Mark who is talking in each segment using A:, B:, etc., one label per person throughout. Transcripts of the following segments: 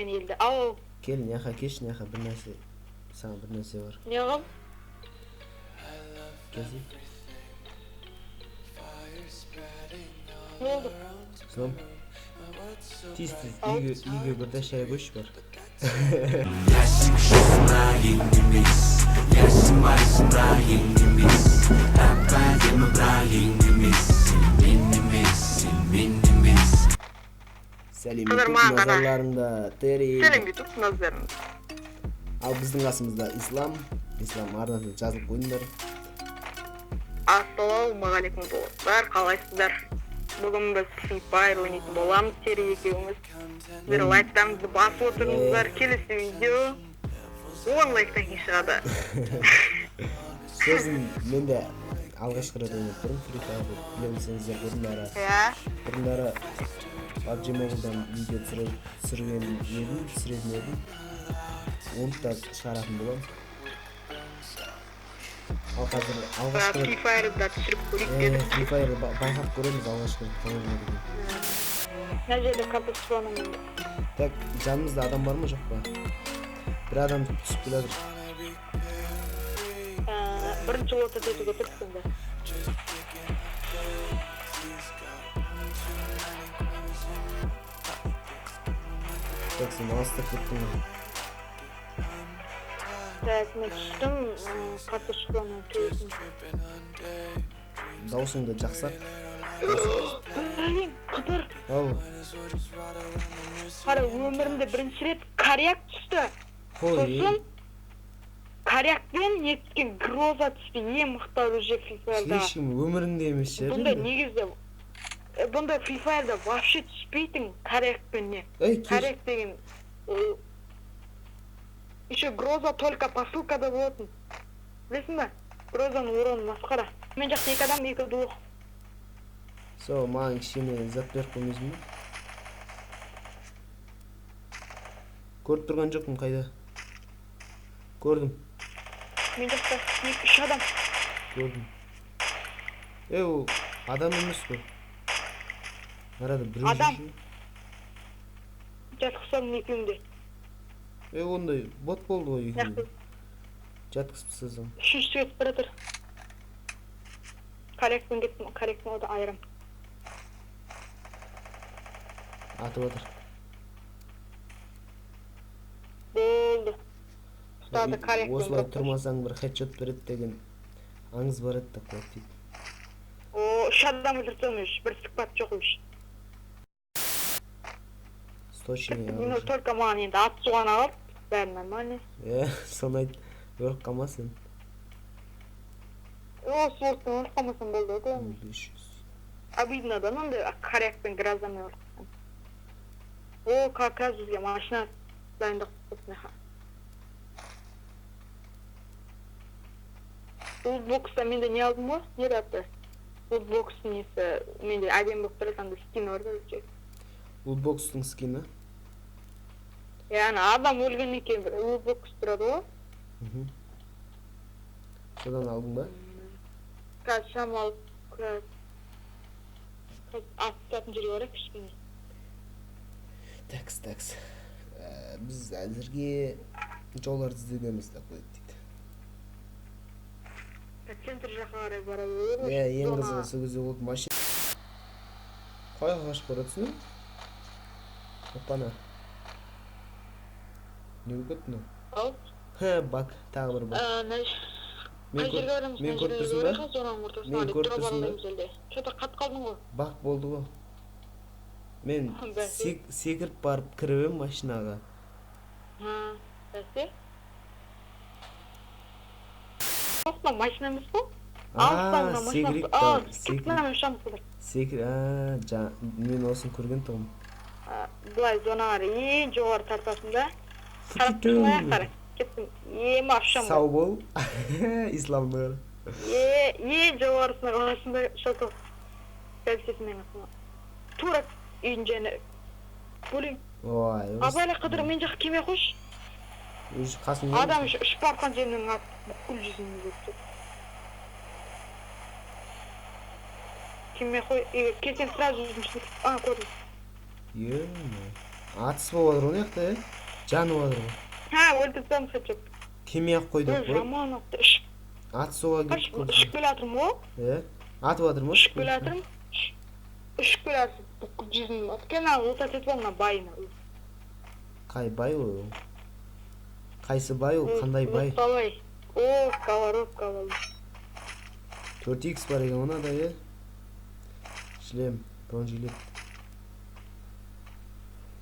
A: Мен елді. Ау.
B: Кел, мына келші, мына бір нәрсе, саған бір нәрсе бар.
A: Не қыл?
B: Келсей.
A: Не болды?
B: Ислам. Тез тез үйге бір де шай қойшы бар. Сәлем
A: Қыздар,
B: ютуб
A: маған қара.
B: Назарларыңда Терри.
A: Сәлем, ютуб назарларыңда.
B: Ал біздің қасымызда Ислам. Ислам арнасына жазылып қойыңдар.
A: Ассалаумағалейкум, достар, қалайсыздар? Бүгін біз Free Fire ойнайтын боламыз, Терри екеуміз. Сіздер лайктарыңызды басып отырыңыздар. Келесі видео 10 лайктан кейін шығады.
B: Сосын мен де алғашқы рет ойнап тұрмын Free Fire'ды, біле білсеңіздер, бұрындары бұрындары PUBG Mobile'дан видео түсірген едім, түсіретін едім. Оны да шығаратын боламын. Ал қазір алғашқы рет
A: Free Fire'ды да түсіріп көрейік дедік.
B: Free Fire'ды байқап көреміз, алғашқы рет қалай ойнайды екен.
A: Мына жерде катастрофаның енді.
B: Так, жанымызда адам бар ма, жоқ па? Бір адам түсіп келе жатыр.
A: Бірінші лотта өтуге тырыс енді.
B: Так, сен алыстап кеттің ғой.
A: Так, мен түстім, картошканың төбесін.
B: Дауысыңды жақсақ.
A: Блин, Қыдыр.
B: Ау.
A: Қара, өмірімде бірінші рет коряк түсті.
B: Қой.
A: Сосын корякпен не түскен, гроза түсті, ең мықты оружие Free Fire'да.
B: Слишком өміріңде емес шығар
A: Бұндай
B: енді.
A: негізі, бұндай Free Fire'да вообще түспейтін корякпен не.
B: Ей, кеш.
A: Коряк деген, еще гроза только посылкада болатын. Білесің ба? Грозаның уроны масқара. Мен жақта екі адам, екі дух.
B: Со, маған кішкене зат беріп қоймайсың ба? Көріп тұрған жоқпын, қайда? Көрдім.
A: Мен жақта екі, үш адам.
B: Көрдім. Ей, ол адам емес қой. Арада біреу
A: Адам.
B: жүр.
A: Жатқызсам екеуін де.
B: Ей, ондай бот болды ғой екеуі.
A: Жақсы.
B: Жатқызып тастасам.
A: Үшіншісі кетіп бара жатыр. Корректпен кеттім, корректпен ода айырам.
B: Атып жатыр.
A: Болды. Ұстады корректпен.
B: Осылай тұрмасаң бір хедшот береді деген аңыз бар еді деп қояды дейді.
A: О, үш адам өлтіріп тастадым үш, бір сықпат жоқ үш.
B: Сточный
A: Ну,
B: оружие.
A: только маған енді ат суған алып, бәрі нормально.
B: Соны айт, өліп қалма сен.
A: Осы оттан өліп қалмасам болды ғой.
B: 500.
A: Обидно да, мынандай корякпен грозамен өліп қалсам. О, как раз бізге машина дайындап қойыпты. Лутбокста менде не алдым ғой? Не аты? Лутбокстың несі менде әдемі болып тұрады, андай скин бар да өте.
B: Лутбокстың скині?
A: Иә, ана адам өлгеннен кейін бір лутбокс тұрады ғой.
B: Содан алдың ба?
A: Қазір шамалы, қазір атып тұратын жерге барайық кішкене.
B: Такс, такс. Біз әзірге жолдарды іздеудеміз деп қояды дейді.
A: Центр жаққа қарай бара береміз.
B: Иә, ең
A: Зона.
B: қызығы сол кезде болды, машина. Қайға қашып бара жатсың? Опана. Не болып кетті мынау?
A: Ау.
B: Хе, бак, тағы бір бак. Мен
A: Қай жерге барамыз?
B: мен
A: Мына
B: көріп
A: жерге
B: тұрсың ба?
A: барайық, зонаның ортасына
B: Мен
A: қарай
B: көріп
A: тұра
B: тұрсың ба?
A: барамыз әлде. Че-то қатып қалдың ғой.
B: Бак болды ғой. Мен
A: Бәсе.
B: секіріп барып кіріп едім машинаға.
A: Ха, бәсе. Тоқта, машина емес қой.
B: А,
A: Алыстан мына машина.
B: секірейік
A: А,
B: та,
A: кеттің
B: секір.
A: ана ұшамыз қазір.
B: Секір, а, мен осыны көрген тұғым.
A: А, былай зонаға қарай ең жоғары тартасың да. Қарап тұрсың аяқ қара. Кеттім. Ема ұшамын.
B: Сау бол. Исламды қара.
A: Е, ең жоғарысына қаласың да шоко. Бәлсесімен қасына. Тура үйдің жаны. Бөлейін.
B: Ой,
A: Абайла, Қыдыр, мен жаққа келмей қойшы.
B: Өз қасыңда
A: Адам
B: емес.
A: ұшып барған жерінен атып бүкіл жүзін өтті. Келмей қой, егер келсең сразу жүзін ішіне. А, көрдім.
B: Е-мое. Атыс болып жатыр ғой мына жақта, иә? Жанып жатыр ғой.
A: Ха, өлтіріп тастадым хедшот.
B: Келмей ақ қой деп қойып.
A: Жаман атты. Ұшып
B: Атысуға кеттік қой.
A: Ұшып келе жатырмын ғой.
B: Иә? Атып жатыр ма?
A: Ұшып келе жатырмын. Ұшып келе жатырмын. Бүкіл жүзін кел мына лутать етіп ал мына байына.
B: Қай бай ол? Қайсы бай ол? Қандай бай?
A: Қалай? О, сковородка ал.
B: 4x бар екен онада, иә? Шлем, бронежилет.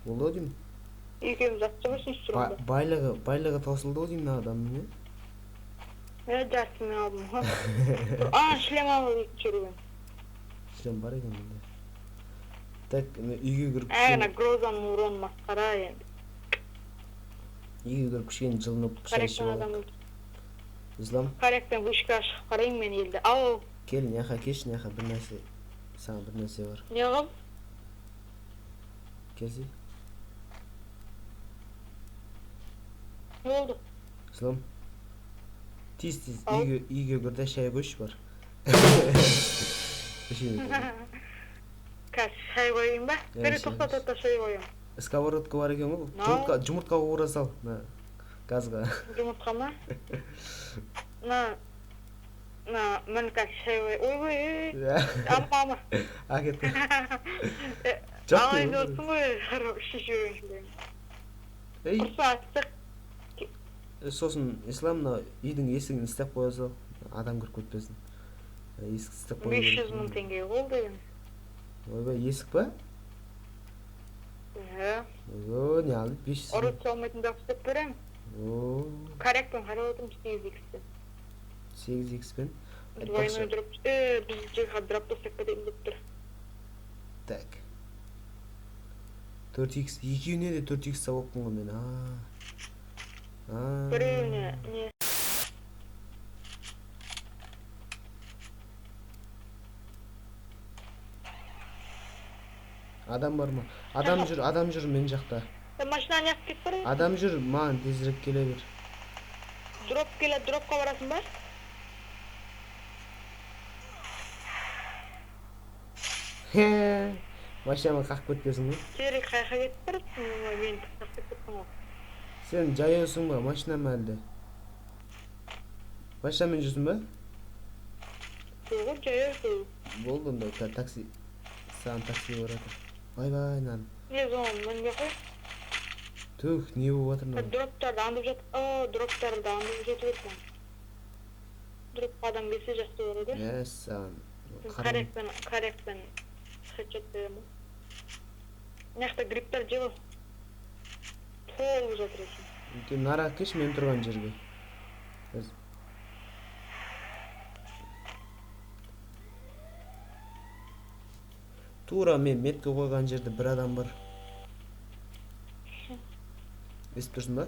B: Болды ау деймін.
A: Екеуміз атып жүрсің үстірінде.
B: Байлығы таусылды ау деймін мына адамның, иә?
A: Е, жартысын мен алдым ғой. А, шлем алып екінші жүрген.
B: Шлем бар екен менде. Так, мен үйге кіріп
A: Ә, грозаның уроны масқара енді.
B: Үйге кіріп кішкене жылынып шай ішіп алайық. Ислам.
A: Корректен вышкаға шығып қарайын мен елді. Ау.
B: Кел, мына келші, мына бір нәрсе. Саған бір нәрсе бар.
A: Не қыл?
B: Келсе.
A: Не болды?
B: Ислам. Тез тез үйге кір де шай қойшы бар.
A: Қазір шай қояйын ба? Бері тоқта шай қоямын.
B: Сковородка бар екен ғой. Жұмыртқа қуыра сал. Мына газға.
A: Жұмыртқа ма? На, міне қазір шай қой. Ойбай, алма, алма.
B: Әкет.
A: Алайын деп отырсың ғой, шешіп жүрген. Құрса аттық.
B: Сосын Ислам мына үйдің есігін істеп қоя сал. Адам кіріп кетпесін. Есік істеп қою керек.
A: 500 мың теңге ғой деген.
B: Ойбай, есік па?
A: Иә.
B: Ой, не алды? 500 мың.
A: Ұрып салмайтын да істеп беремін.
B: О.
A: Корректпен қарап отырмын 8x-пен.
B: 8x-пен?
A: Двойной дроп. Біз жерге дроп тастап кетейін деп тұр.
B: Так. 4x, екеуіне де 4x тауыппын ғой мен.
A: Біреуіне не?
B: Адам бар ма? Адам жүр, адам жүр мен жақта.
A: Машина неғып кетіп бара жатыр?
B: Адам жүр, маған тезірек келе бер.
A: Дроп келеді, дропқа барасың ба?
B: Хе, машинаны қағып кетпесің ғой.
A: Терек қаяққа кетіп бара жатсың? Ой, мені тастап кетіп ғой.
B: Сен жаяусың ба, машина ма әлде? Машинамен жүрсің ба?
A: Жоқ, жаяу.
B: Болды онда, такси. Саған такси барады. Ойбай, нан.
A: Не зон, мінбей қой.
B: Түх, не болып жатыр мынау?
A: Дроптарды аңдып жатыр. О, дроптарды аңдып жатыр екен. Дропқа адам келсе жақсы болады.
B: Мәссаған.
A: Корректпен хедшот беремін. Мына жақта грибтер жеп ал. Толып жатыр екен.
B: Үлкен нара келші мен тұрған жерге. Тура мен метка қойған жерде бір адам бар. Естіп тұрсың ба?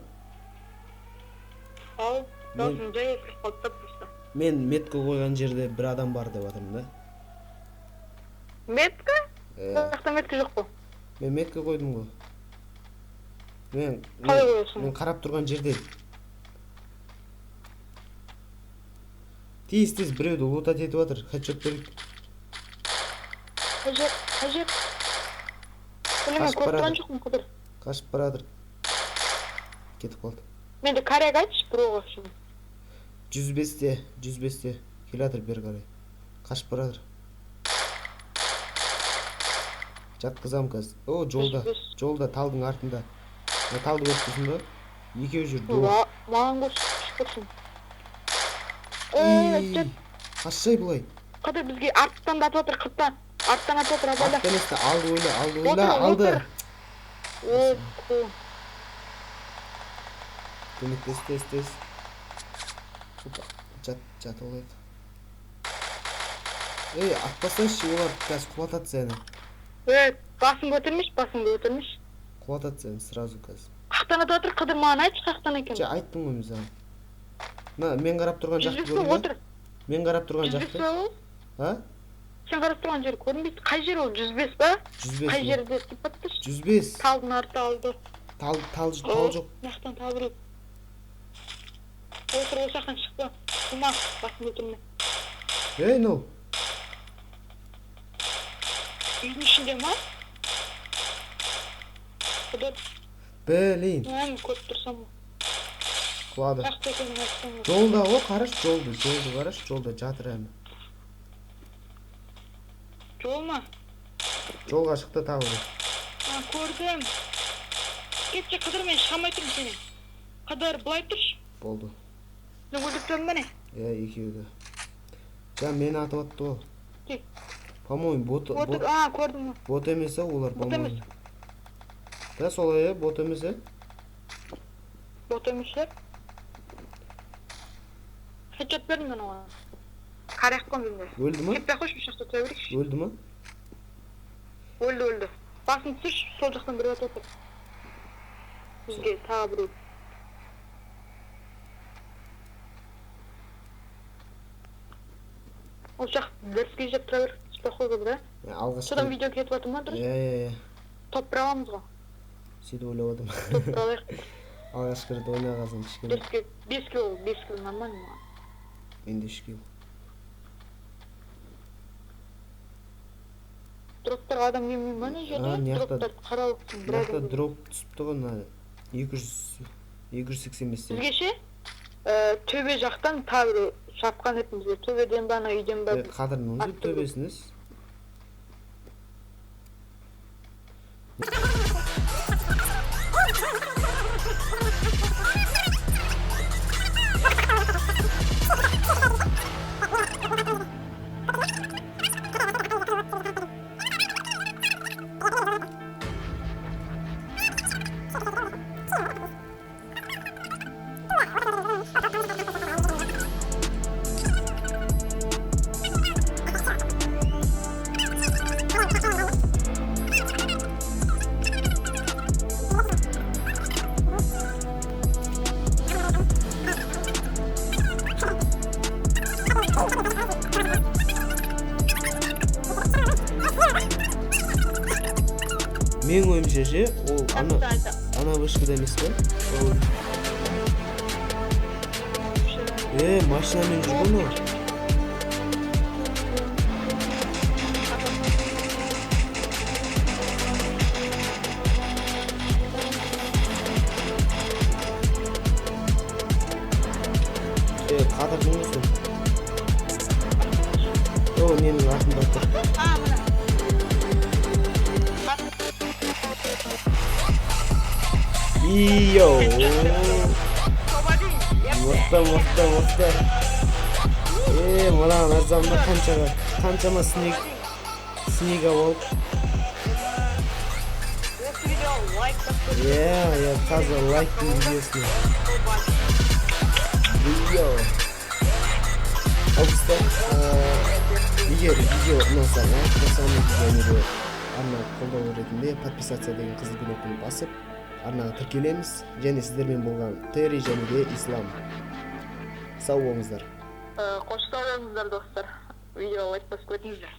A: Ал, даусың жай естіліп қалды да просто.
B: Мен метка қойған жерде бір адам бар деп жатырмын да.
A: Метка? Ол жақта метка жоқ қой.
B: Мен метка қойдым ғой.
A: Қалай қоясың?
B: Мен қарап тұрған жерде. Тез тез біреуді лутать етіп жатыр. Хедшот берейік.
A: Қажет, қажет. Білмеймін,
B: Қашып
A: көріп
B: барады.
A: тұрған жоқпын, Қыдыр.
B: Қашып баратыр. Кетіп қалды.
A: Менде коряк айтшы, біреуға шын.
B: 105-те, 105-те келе жатыр бері қарай. Қашып баратыр. Жатқызамын қазір. О, жолда,
A: 105.
B: жолда, талдың артында. Мына талды көріп тұрсың ба? Екеуі жүр, дуо.
A: Маған көрсін.
B: Ей, қашсай былай.
A: Қыдыр бізге арттан да атып жатыр, қырттан. Арттан атып жатыр, абайла.
B: Арттан емес, алды ойла, алды ойла,
A: Отыр,
B: алды.
A: отыр. О, о.
B: Көмектес, тез, тез. Опа, жатып алайық. Ей, атпасайшы, олар қазір құлатады сені.
A: Ей, басын көтермеші, басын көтермеші.
B: Құлатады сені сразу қазір.
A: Қақтан атып жатыр, Қыдыр, маған айтшы, қақтан екенін.
B: Жа, айттым ғой мен саған. Мына, мен қарап тұрған жақты
A: Жүз бес
B: көрдің ба?
A: отыр.
B: Мен қарап тұрған
A: Жүз бес
B: жақты.
A: па ол?
B: А?
A: Сен қарап тұрған жер көрінбейді. Қай жер ол? 105 па?
B: 105.
A: Қай жерде сипатташы?
B: 105.
A: Талдың арты алды.
B: Тал, тал, тал жоқ.
A: Мына жақтан тал біреу. Отыр, ол жақтан шықпа. Құма, басын көтерме.
B: Ей, мынау.
A: Үйдің ішінде ма? Қыдыр.
B: Блин.
A: Мен көріп тұрсам.
B: Құлады.
A: Жақта екенін айтсаң.
B: Жолда ғой, қарашы, жолды, жолды қарашы, жолда жатыр әні.
A: Жол ма?
B: Жолға шықты тағы бір.
A: А, көрдім. Кетші, Қыдыр, мен шыға алмай тұрмын сенен. Қыдыр, былай тұршы.
B: Болды.
A: Мен өлтіріп тұрмын ба не?
B: Иә, екеуі де. Жа, мені атып атты ғой.
A: Кел.
B: По-моему, бот,
A: Отыр,
B: бот,
A: а, көрдім.
B: бот емес олар,
A: Бот
B: по-моему.
A: емес.
B: Да, солай, иә, бот емес, иә?
A: Бот емес шығар. Хедшот бердім мен оған. Қарайық қой енді.
B: Өлді ма?
A: Кетпей ақ қойшы, бұл жақта тұра берейікші.
B: Өлді ма?
A: Өлді, өлді. Басын түсірші, сол жақтан біреу атып отыр. Бізге тағы біреу. Ол жақ дәріске жеп тұра бер, түспей қой бір, ә?
B: Алғашқы.
A: Содан видео кетіп жатыр ма, дұрыс?
B: Иә, иә, иә.
A: Топ бір аламыз ғой.
B: Сөйтіп ойлап отырмын.
A: Топ бір алайық.
B: Алғашқы рет ойнаған соң кішкене.
A: Дәріске 5 кило, 5 кило нормально маған.
B: Менде 3 кило.
A: Дроптарға адам келмей ма не жерде?
B: А, мына жақта-
A: Дроптарды қарау үшін бір
B: Мына жақта
A: адам.
B: дроп түсіпті ғой, мына 285-те.
A: Бізге ше, төбе жақтан тағы біреу шапқан еді бізге. Төбеден ба, ана үйден ба?
B: Қадырның өзі төбесінде. Менің ойымша ше, ол ана ана вышкада емес пе? Ол машинамен жүр ғой мынау. Қадырдың ғой сол. О, ненің артында тұр.
A: А, мына.
B: Йоу. Мықты, мықты, мықты. Мынаған арзанда қаншаға, қаншама снег, снега болып.
A: Осы видео лайк басып.
B: Иә, иә, қазір лайктың видеосына. Йоу. Ал достар, егер видео ұнаса, лайк басамыз және де арна қолдау ретінде подписаться деген қызыл кнопканы басып, арнаға тіркелеміз. Және сіздермен болған Терри және де Ислам. Сау болыңыздар.
A: Қош сау болыңыздар, достар. Видео лайк басып кетіңіздер.